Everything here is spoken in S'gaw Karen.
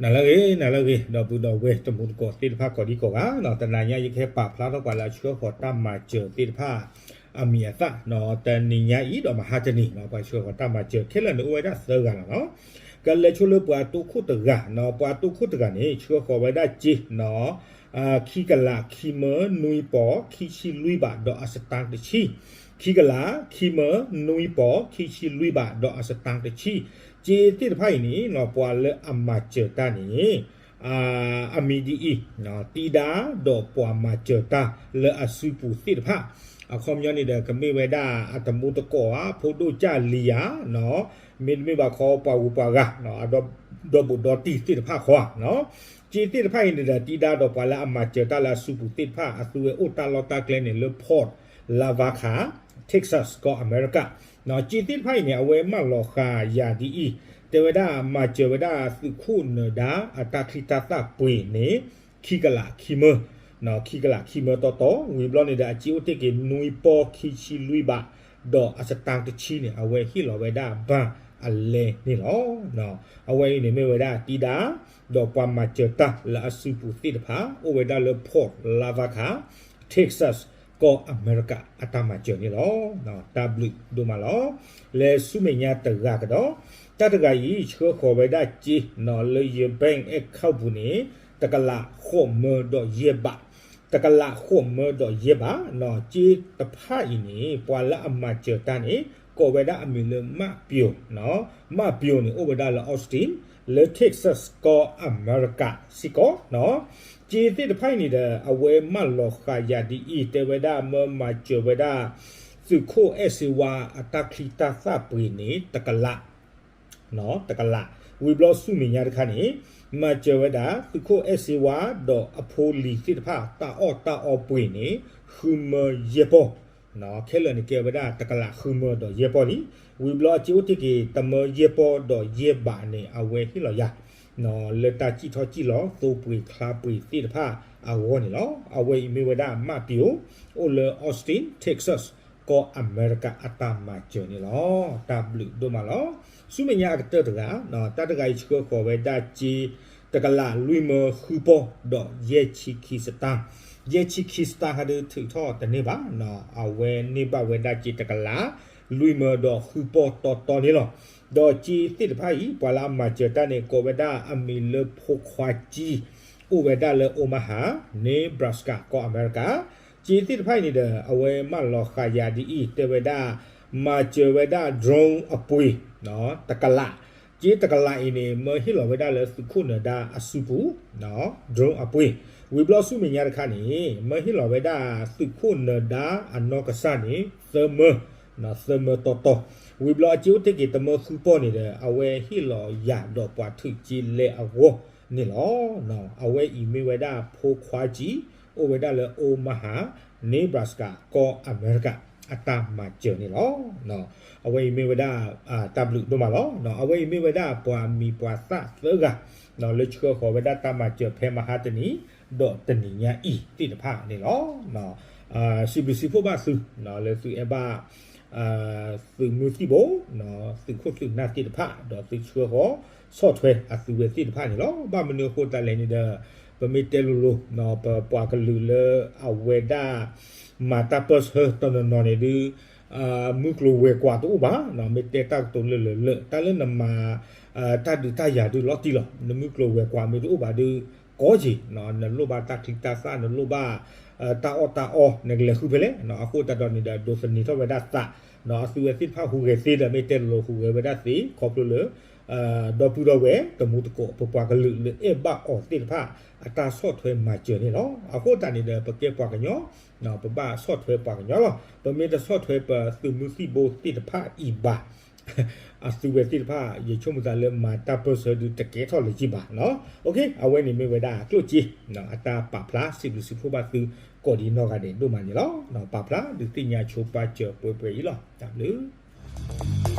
နၤလၢအဂ့ၤ နၤလၢအဂ့ၤ ဒီပုၢ်ဒီဝဲၢ်တမူတကိးသ့ၣ်တဖၣ်ကိးဒံကိးဂၤနီၤ, တနၤညါယကဟဲပာ်ဖျါထီၣ်ပှၤလၢအဆှၢဃီၤတၢ်မၤစၢၤသ့ၣ်တဖၣ် အမံၤအသၣ်နီၤ, တနံၤညါအံၤဒီးမဟါတနံၤနီၤ, ပှၤဆှၢဃီၤတၢ်မၤစၢၤခဲလၢာ်န့ၣ် အိၣ်ဝဲဒၣ်သၢဂၤလီၤနီၤ. ကလဲၤဆိလၢပှၤတိခိၣ်တဂၤနီၤ, ပှၤတိခိၣ်တဂၤန့ၣ် ဆှၢဃီၤဝဲဒၣ်စ့နီၤ, ခံကလးခံမၢ နွံပီၢ် ခံဆံလွံၢ်ဘး ဒီးအစတၣ်တဆံ, ခံကလးခံမၢ နွံပီၢ် ခံဆံလွံၢ်ဘး ဒီးအစတၣ်တဆံ, စ့သ့ၣ်တဖၣ်အံၤန့ၣ်နီၤ, ပှၤလၢအမၤစၢၤတၢ်န့ၣ် အမံၤဒ်အံၤ, တံဒါဒီးပှၤမၤစၢၤတၢ်လၢအစုပူၤသ့ၣ်တဖၣ်, အခီပညီန့ၣ်ဒီး ကမ့ၢ်ဝဲဒၣ်အတမူတကိးဧါ, ဖိဒိၣ်ကၢ်လံၤဧါ, မ့တမ့ၢ်ဘၣ်ခီပှၤဂုၤပှၤဂၤ, ဒီဘူးဒီတံၢ်သ့ၣ်တဖၣ်ဃီဧါ. စ့သ့ၣ်တဖၣ်အံၤန့ၣ်ဒီး တံဒါဒီးပှၤလၢအမၤစၢၤတၢ်လၢအစုပူၤသ့ၣ်တဖၣ် အသုဝဲအိၣ်တၢ်လီၢ်တၢ်ကျဲန့ၣ် လၢ Fort Lavaca, Texas ကီၢ်အမဲရကၤ. စ့သ့ၣ်တဖၣ်အံၤန့ၣ် အဝဲမၢလီၤဃာ်ယၤဒ်အံၤ, တဲဝဲဒၣ် မၤစၢၤဝဲဒၣ်သုးခိၣ်နၢၤဒါအတၢ်ချံတၢ်သၣ်ပှ့ၤန့ၣ် ခံကလးခံမၢ, ခံကလးခံမၢတီတီ, ဝံၤဘျီန့ၣ်ဒီး အစ့အိၣ်တ့ၢ်က့ၤ နွံပီၢ် ခံဆံလွံၢ်ဘး ဒီးအစတၣ်တဆံန့ၣ် အဝဲဟ့ၣ်လီၤဝဲဒၣ် ဘၣ်အလဲန့ၣ်လီၤ. အဝဲအံၤန့ၣ်မ့ၢ်ဝဲဒၣ်တံဒါ ဒီးပှၤမၤစၢၤတၢ်လၢအစုပူၤသ့ၣ်တဖၣ် အိၣ်ဝဲဒၣ်လၢ Fort Lavaca, Texas ကီၢ်အမဲရကၤအတၢ်မၤစၢၤန့ၣ်လီၤ. တၢ်ဘျုးဒိၣ်မးလီၤ. လဲၤဆူမဲာ်ညါတဂၤကဒီး, တၢ်တဂၤအံၤ ဆှၢဃီၤဝဲဒၣ်စ့နီၤ လၢယ bank account ပူၤန့ၣ် တကလးဃိးမၢဒီးယဲၢ်ဘး, တကလးဃိးမၢဒီးယဲၢ်ဘးနီၤ. စ့တဖၣ်အံၤန့ၣ် ပှၤလၢအမၤစၢၤတၢ်န့ၣ် ကိးဝဲဒၣ်အမံၤလၢ မၣ်ပၠိၤ, မၣ်ပၠိၤန့ၣ် အိၣ်ဝဲဒၣ်လၢ Austin လၢ Texas ကီၢ်အမဲရကၤစ့ၢ်ကီးနီၤ. စ့သ့ၣ်တဖၣ်အံၤန့ၣ်ဒီး အဝဲမၢလီၤဃာ်ယၤဒ်အံၤ, တဲဝဲဒၣ် မၢမၤစၢၤဝဲဒၣ် သုးခိၣ်အဲၣ်စ့ဝါအတၢ်ချံတၢ်သၣ်ပှ့ၤန့ၣ် တကလး တကလး, ဝံၤဘျီဆူမဲာ်ညါတခါန့ၣ် မၤစၢၤဝဲဒၣ် သုးခိၣ်အဲၣ်စ့ဝါဒီးအဖိလံၤသ့ၣ်တဖၣ် တၢ်အီၣ်တၢ်အီပှ့ၤန့ၣ် ဃုမၢယဲၢ်ပီၢ်, ခဲလၢာ်န့ၣ် ကဲဝဲဒၣ်တကလးဃုမၢဒီးယဲၢ်ပီၢ်လံ. ဝံၤဘျီအစ့အိၣ်တ့ၢ်က့ၤ တမၢယဲၢ်ပီၢ်ဒီးယဲၢ်ဘးန့ၣ် အဝဲဟ့ၣ်လီၤယၤ လၢတၢ်စံၣ်ထီၣ်စံၣ်လီၤ သိပှ့ၤချါပှ့ၤသ့ၣ်တဖၣ်အဂီၢ်န့ၣ်လီၤ. အဝဲအံၤမ့ၢ်ဝဲဒၣ် မၣ်ပၠိၤ, အိၣ်လၢ Austin, Texas ကီၢ်အမဲရကၤအတၢ်မၤစၢၤန့ၣ်လီၤ. တၢ်ဘျုးဒိၣ်မးလီၤ. ဆူမဲာ်ညါအကတၢၢ်တဂၤ, တၢ်တဂၤအံၤဆှၢဃီၤဝဲဒၣ်စ့ တကလးလွံၢ်မၢဃုပီၢ်ဒီးယဲၢ်ဆံခံစတၢ်, ယဲၢ်ဆံခံစတၢ်ဟဲဒုးထုးထီၣ်တန့ၢ်ဘၣ်, အဝဲန့ၢ်ဘၣ်ဝဲဒၣ်စ့ တကလးလွံၢ်မၢဒီးဃုပီၢ်တီတီန့ၣ်လီၤ. ဒီးစ့သ့ၣ်တဖၣ်အံၤ ပှၤလၢအမၤစၢၤတၢ်န့ၣ် ကိးဝဲဒၣ်အမံၤလၢဖိခွါကၠံ, အိၣ်ဝဲဒၣ်လၢ Omaha, Nebraska ကီၢ်အမဲရကၤ. စ့သ့ၣ်တဖၣ်အံၤန့ၣ်ဒီး အဝဲမၢလီၤဃာ်ယၤဒ်အံၤ, တဲဝဲဒၣ် မၤစၢၤဝဲဒၣ် drone အပှ့ၤ တကလး, စ့တကလးအံၤန့ၣ် မၢဟ့ၣ်လီၤဝဲဒၣ်လၢသုးခိၣ်နၢၤဒါအစုပူၤ drone အပှ့ၤ, ဝံၤဘျီဆူမဲာ်ညါတခါန့ၣ် မၢဟ့ၣ်လီၤဝဲဒၣ်သုးခိၣ်နၢၤဒါအနီၢ်ကစၢ်န့ၣ် သၢမၢ, သၢမၢတီတီ, ဝံၤဘျီအစ့အိၣ်တ့ၢ်က့ၤတမၢဃုပီၢ်န့ၣ်ဒီး အဝဲဟ့ၣ်လီၤယၤဒီးပှၤထုးစ့လဲအဂီၢ်န့ၣ်လီၤ. အဝဲအံၤမ့ၢ်ဝဲဒၣ်ဖိခွါကၠံ, အိၣ်ဝဲဒၣ်လၢ Omaha, Nebraska ကီၢ်အမဲရကၤ အတၢ်မၤစၢၤန့ၣ်လီၤ. အဝဲအံၤမ့ၢ်ဝဲဒၣ် တၢ်ဘျုးဒိၣ်မးလီၤ. အဝဲအံၤမ့ၢ်ဝဲဒၣ်ပှၤမံၤပှၤသၣ်သၢဂၤ လၢဆှၢဃီၤဝဲဒၣ်တၢ်မၤစၢၤဖဲမဟါတနံၤ ဒီးတနံၤညါအံၤသ့ၣ်တဖၣ်န့ၣ်လီၤ. စံးဘျုးစံးဖှိၣ်ဘၣ်သု လၢသုအဲၣ်ဘၣ် သုးမုၢ်သံၣ်ဘိ, သုးခိၣ်သုးနၢ်သ့ၣ်တဖၣ် ဒီးသုဆှၢဃီၤဆီၣ်ထွဲအသုဝဲသ့ၣ်တဖၣ်န့ၣ်လီၤ. ဘၣ်မနုၤအဃိသတးလဲၣ်န့ၣ်ဒီး ပမ့ၢ်တဲလိၤလိၤ ပပှၤကလုာ်လၢအဝဲဒၣ် မၤတၢ်ပၢၢ်ဆၢတနီၤနီၤန့ၣ်ဒုး မုၢ်ကျိၤဝဲၤကွာ်တအိၣ်ဘၣ်, မ့ၢ်တဲတၢ်ကတိၤလၢလၢာ်လၢာ် တၢ်လၢနမၤ တၢ်ဒုးတၢ်ယၤဒုးလီၤတံၢ်လီၤ. နမုၢ်ကျိၤဝဲၤကွာ်မ့ၢ်တအိၣ်ဘၣ်ဒုး ကီက့ၤ နလိၣ်ဘၣ်တၢ်ချံတၢ်သၣ် နလိၣ်ဘၣ် တၢ်အီၣ်တၢ်အီ နကလဲၤဃုဖဲလဲၣ်. အဃိသတးဒီးန့ၣ်ဒီး ဒိးသန့ၤထီၣ်ဝဲဒၣ်သး အသုဝဲသ့ၣ်တဖၣ်ဟူးဂဲၤသ့ဒီး မ့ၢ်တဲလိၤလိၤဟူးဂဲၤဝဲဒၣ်သ့ ခီဖျိလၢ ဒီပုၢ်ဒီဝဲၢ်တမူတကိး ပပှၤကလုာ်လၢအဲၣ်ဘၣ်အီၤသ့ၣ်တဖၣ် အတၢ်ဆီၣ်ထွဲမၤစၢၤန့ၣ်လီၤ. အဃိသတးန့ၣ်ဒီး ပကဲပှၤကညီ ပဘၣ်ဆီၣ်ထွဲပှၤကညီလီၤ. ပမ့ၢ်တဆီၣ်ထွဲပသုးမုၢ်သံၣ်ဘိသ့ၣ်တဖၣ်အံၤဘၣ် အသုဝဲသ့ၣ်တဖၣ် ယဆိကမိၣ်သးလၢမၤတၢ်ပၢၢ်ဆၢဒုးတကဲထီၣ်လၢၤဘၣ်. အဝဲန့ၣ်မ့ၢ်ဝဲဒၣ်ကျိၣ်စ့ အတၢ်ပာ်ဖျါ စံးဘျုးစံးဖှိၣ်ဘၣ်သု ကိးဒံနီၢ်ဂၤဒဲးဒိၣ်မးန့ၣ်လီၤ. ပာ်ဖျါဒုးသ့ၣ်ညါဆိပာ်စၢၤပှဲၤပှဲၤအံၤလီၤ. တၢ်ဘျုး